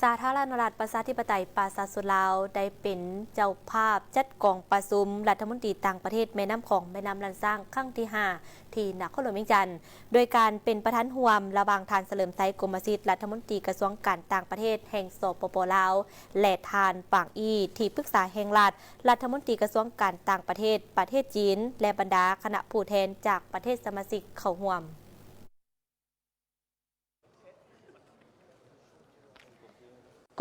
ສາທາລະນະລັດປະຊາທິປະໄຕປະຊາຊົນລາວ ໄດ້ເປັນເຈົ້າພາບຈັດກອງປະຊຸມລັດຖະມົນຕີຕ່າງປະເທດແມ່ນ້ຳຂອງແມ່ນ້ຳລ້ານຊ້າງຄັ້ງທີຫ້າ ທີ່ນະຄອນຫຼວງວຽງຈັນ ໂດຍການເປັນປະທານຮ່ວມລະຫວ່າງທ່ານ ສະເຫຼີມໄຊ ກົມມະສິດ ລັດຖະມົນຕີກະຊວງການຕ່າງປະເທດແຫ່ງ ສປປ ລາວ ແລະ ທ່ານ ປາງ ອີ່ ທີ່ປຶກສາແຫ່ງລັດ ລັດຖະມົນຕີກະຊວງການຕ່າງປະເທດປະເທດຈີນ ແລະ ບັນດາຄະນະຜູ້ແທນຈາກປະເທດສະມາຊິກເຂົ້າຮ່ວມ.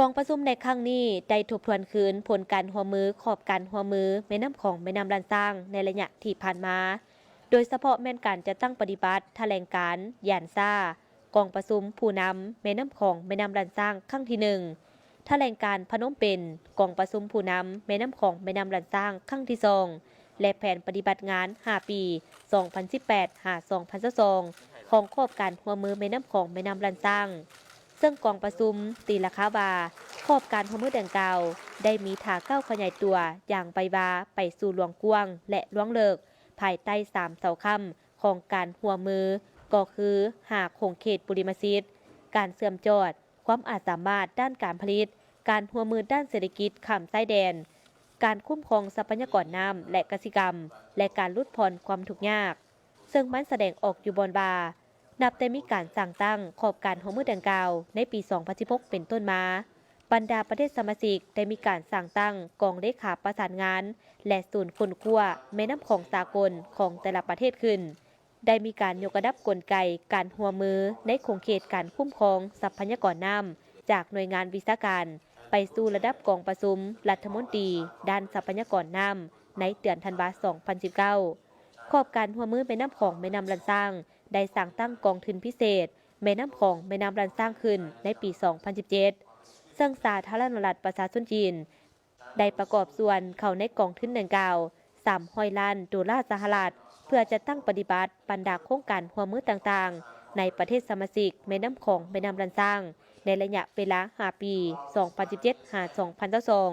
ກອງປະຊຸມໃນຄັ້ງນີ້ໄດ້ທົບທວນຄືນຜົນການຮ່ວມມືຂອບການຮ່ວມມືແມ່ນ້ຳຂອງແມ່ນ້ຳລ້ານຊ້າງໃນໄລຍະທີ່ຜ່ານມາ, ໂດຍສະເພາະແມ່ນການຈັດຕັ້ງປະຕິບັດຖະແຫຼງການຢານຊາ ກອງປະຊຸມຜູ້ນຳແມ່ນ້ຳຂອງແມ່ນ້ຳລ້ານຊ້າງຄັ້ງທີໜຶ່ງ, ຖະແຫຼງການພະນົມເປັນ ກອງປະຊຸມຜູ້ນຳແມ່ນ້ຳຂອງແມ່ນ້ຳລ້ານຊ້າງຄັ້ງທີສອງ ແລະ ແຜນປະຕິບັດງານຫ້າປີ ສອງພັນສິບແປດ ຫາ ສອງພັນຊາວສອງ ຂອງຂອບການຮ່ວມມືແມ່ນ້ຳຂອງແມ່ນ້ຳລ້ານຊ້າງ, ເຊິ່ງກອງປະຊຸມຕີລາຄາວ່າ ຂອບການຮ່ວມມືດັ່ງກ່າວ ໄດ້ມີທ່າກ້າວຂະຫຍາຍຕົວຢ່າງໄວວາໄປສູ່ລວງກວ້າງ ແລະ ລວງເລິກ ພາຍໃຕ້ສາມເສົາຄ້ຳຂອງການຮ່ວມມື ກໍຄື ຫ້າຂົງເຂດບຸລິມະສິດ, ການເຊື່ອມຈອດ, ຄວາມອາດສາມາດດ້ານການຜະລິດ, ການຮ່ວມມືດ້ານເສດຖະກິດຂ້າມຊາຍແດນ, ການຄຸ້ມຄອງຊັບພະຍາກອນນ້ຳ ແລະ ກະສິກຳ ແລະ ການຫຼຸດຜ່ອນຄວາມທຸກຍາກ, ເຊິ່ງມັນສະແດງອອກຢູ່ບ່ອນວ່າ ນັບແຕ່ມີການສ້າງຕັ້ງຂອບການຮ່ວມມືດັ່ງກ່າວໃນປີສອງພັນສິບຫົກເປັນຕົ້ນມາ, ບັນດາປະເທດສະມາຊິກໄດ້ມີການສ້າງຕັ້ງກອງເລຂາປະສານງານ ແລະ ສູນຄົ້ນຄວ້າແມ່ນ້ຳຂອງສາກົນຂອງແຕ່ລະປະເທດຂຶ້ນ. ໄດ້ມີການຍົກລະດັບກົນໄກການຮ່ວມມືໃນຂົງເຂດການຄຸ້ມຄອງຊັບພະຍາກອນນ້ຳ ຈາກໜ່ວຍງານວິຊາການ ໄປສູ່ລະດັບກອງປະຊຸມລັດຖະມົນຕີດ້ານຊັບພະຍາກອນນ້ຳ ໃນເດືອນທັນວາ ສອງພັນສິບເກົ້າ. ຂອບການຮ່ວມມືແມ່ນ້ຳຂອງແມ່ນ້ຳລ້ານຊ້າງ ໄດ້ສ້າງຕັ້ງກອງທຶນພິເສດແມ່ນ້ຳຂອງແມ່ນ້ຳລ້ານຊ້າງຂຶ້ນໃນປີສອງພັນສິບເຈັດ ເຊິ່ງສາທາລະນະລັດປະຊາຊົນຈີນ ໄດ້ປະກອບສ່ວນເຂົ້າໃນກອງທຶນດັ່ງກ່າວສາມຮ້ອຍລ້ານໂດລາສະຫະລັດ ເພື່ອຈັດຕັ້ງປະຕິບັດບັນດາໂຄງການຮ່ວມມືຕ່າງໆ ໃນປະເທດສະມາຊິກແມ່ນ້ຳຂອງແມ່ນ້ຳລ້ານຊ້າງ ໃນໄລຍະເວລາຫ້າປີ ສອງພັນສິບເຈັດ ຫາ ສອງພັນຊາວສອງ.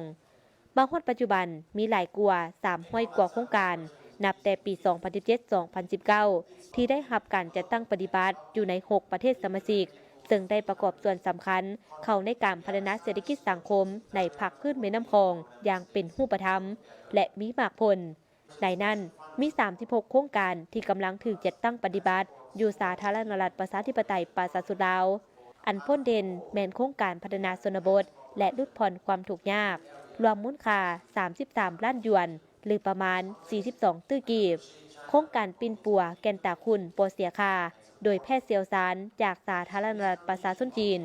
ມາຮອດປັດຈຸບັນມີຫຼາຍກວ່າສາມຮ້ອຍກວ່າໂຄງການ ນັບແຕ່ປີສອງພັນສິບເຈັດ ສອງພັນສິບເກົ້າ ທີ່ໄດ້ຮັບການຈັດຕັ້ງປະຕິບັດຢູ່ໃນຫົກປະເທດສະມາຊິກ ເຊິ່ງໄດ້ປະກອບສ່ວນສຳຄັນເຂົ້າໃນການພັດທະນາເສດຖະກິດສັງຄົມໃນພາກພື້ນແມ່ນ້ຳຂອງຢ່າງເປັນຮູບປະທຳ ແລະ ມີໝາກຜົນ. ໃນນັ້ນມີສາມສິບຫົກໂຄງການທີ່ກຳລັງຖືກຈັດຕັ້ງປະຕິບັດຢູ່ສາທາລະນະລັດປະຊາທິປະໄຕປະຊາຊົນລາວ, ອັນພົ້ນເດັ່ນແມ່ນໂຄງການພັດທະນາຊົນນະບົດ ແລະ ຫຼຸດຜ່ອນຄວາມທຸກຍາກ ລວມມູນຄ່າສາມສິບສາມລ້ານຢວນ ຫຼື ປະມານສີ່ສິບສອງຕື້ກີບ, ໂຄງການປິ່ນປົວແກ່ນຕາຂຸ່ນບໍ່ເສຍຄ່າ ໂດຍແພດຊ່ຽວຊານຈາກສາທາລະນະລັດປະຊາຊົນຈີນ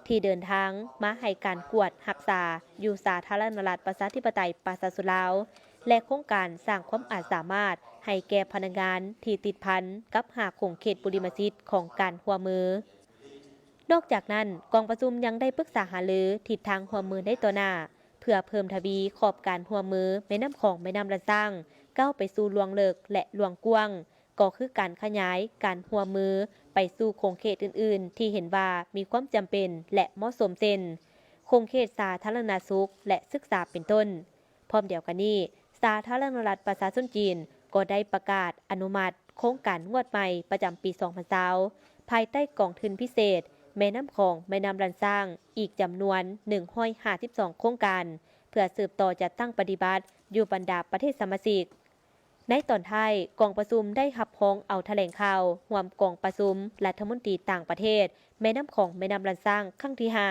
ທີ່ເດີນທາງມາໃຫ້ການກວດຮັກສາຢູ່ສາທາລະນະລັດປະຊາທິປະໄຕປະຊາຊົນລາວ ແລະ ໂຄງການສ້າງຄວາມອາດສາມາດໃຫ້ແກ່ພະນັກງານທີ່ຕິດພັນກັບຫ້າຂົງເຂດບຸລິມະສິດຂອງການຮ່ວມມື. ນອກຈາກນັ້ນ, ກອງປະຊຸມຍັງໄດ້ປຶກສາຫາລືທິດທາງຮ່ວມມືໃນຕໍ່ໜ້າ ເພື່ອເພີ່ມທະວີຂອບການຮ່ວມມືແມ່ນ້ຳຂອງແມ່ນ້ຳລ້ານຊ້າງ ກ້າວໄປສູ່ລວງເລິກ ແລະ ລວງກວ້າງ, ກໍຄືການຂະຫຍາຍການຮ່ວມມືໄປສູ່ຂົງເຂດອື່ນໆ ທີ່ເຫັນວ່າມີຄວາມຈຳເປັນ ແລະ ເໝາະສົມ ເຊັ່ນ ຂົງເຂດສາທາລະນະສຸກ ແລະ ສຶກສາເປັນຕົ້ນ. ພ້ອມດຽວກັນນີ້, ສາທາລະນະລັດປະຊາຊົນຈີນກໍໄດ້ປະກາດອະນຸມັດໂຄງການງວດໃໝ່ປະຈຳປີສອງພັນຊາວ ພາຍໃຕ້ກອງທຶນພິເສດແມ່ນ້ຳຂອງແມ່ນ້ຳລ້ານຊ້າງ ອີກຈຳນວນໜຶ່ງຮ້ອຍຫ້າສິບສອງໂຄງການ ເພື່ອສືບຕໍ່ຈັດຕັ້ງປະຕິບັດຢູ່ບັນດາປະເທດສະມາຊິກ. ໃນຕອນທ້າຍ, ກອງປະຊຸມໄດ້ຮັບຮອງເອົາຖະແຫຼງຂ່າວຮ່ວມກອງປະຊຸມລັດຖະມົນຕີຕ່າງປະເທດແມ່ນ້ຳຂອງແມ່ນ້ຳລ້ານຊ້າງຄັ້ງທີຫ້າ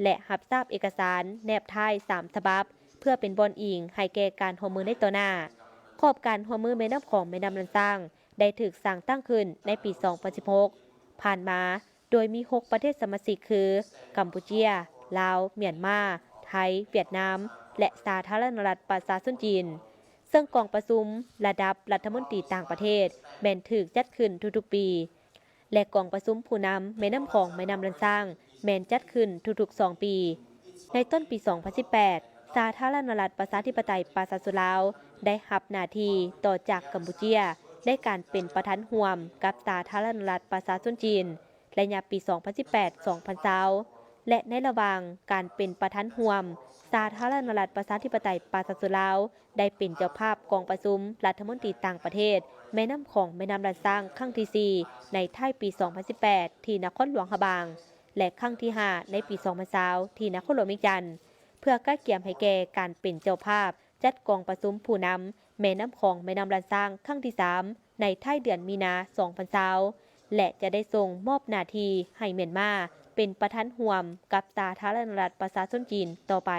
ແລະ ຮັບຊາບເອກະສານແນບທ້າຍສາມສະບັບ ເພື່ອເປັນບ່ອນອີງໃຫ້ແກ່ການຮ່ວມມືໃນຕໍ່ໜ້າ. ຂອບການຮ່ວມມືແມ່ນ້ຳຂອງແມ່ນ້ຳລ້ານຊ້າງ ໄດ້ຖືກສ້າງຕັ້ງຂຶ້ນໃນປີສອງພັນສິບຫົກ ຜ່ານມາ, ໂດຍມີຫົກປະເທດສະມາຊິກຄື ກຳປູເຈຍ, ລາວ, ມຽນມາ, ໄທ, ຫວຽດນາມ ແລະ ສາທາລະນະລັດປະຊາຊົນຈີນ, ເຊິ່ງກອງປະຊຸມລະດັບລັດຖະມົນຕີຕ່າງປະເທດແມ່ນຖືກຈັດຂຶ້ນທຸກໆປີ ແລະ ກອງປະຊຸມຜູ້ນຳແມ່ນ້ຳຂອງແມ່ນ້ຳລ້ານຊ້າງ ແມ່ນຈັດຂຶ້ນທຸກໆສອງປີ. ໃນຕົ້ນປີສອງພັນສິບແປດ, ສາທາລະນະລັດປະຊາທິປະໄຕປະຊາຊົນລາວ ໄດ້ຮັບໜ້າທີ່ຕໍ່ຈາກກຳປູເຈຍ ໃນການເປັນປະທານຮ່ວມກັບສາທາລະນະລັດປະຊາຊົນຈີນ ໄລຍະປີສອງພັນສິບແປດ ສອງພັນຊາວ ແລະ ໃນລະຫວ່າງການເປັນປະທານຮ່ວມ, ສາທາລະນະລັດປະຊາທິປະໄຕປະຊາຊົນລາວ ໄດ້ເປັນເຈົ້າພາບກອງປະຊຸມລັດຖະມົນຕີຕ່າງປະເທດແມ່ນ້ຳຂອງແມ່ນ້ຳລ້ານຊ້າງຄັ້ງທີສີ່ ໃນທ້າຍປີສອງພັນສິບແປດ ທີ່ນະຄອນຫຼວງພະບາງ. ແລະ ຄັ້ງທີຫ້າ ໃນປີສອງພັນຊາວ ທີ່ນະຄອນຫຼວງວຽງຈັນ ເພື່ອກະກຽມໃຫ້ແກ່ການເປັນເຈົ້າພາບຈັດກອງປະຊຸມຜູ້ນຳແມ່ນ້ຳຂອງແມ່ນ້ຳລ້ານຊ້າງຄັ້ງທີສາມ ໃນທ້າຍເດືອນມີນາສອງພັນຊາວ ແລະ ຈະໄດ້ສົ່ງມອບໜ້າທີ່ໃຫ້ມຽນມາເປັນປະທານຮ່ວມກັບສາທາລະນະລັດປະຊາຊົນຈີນຕໍ່ໄປ.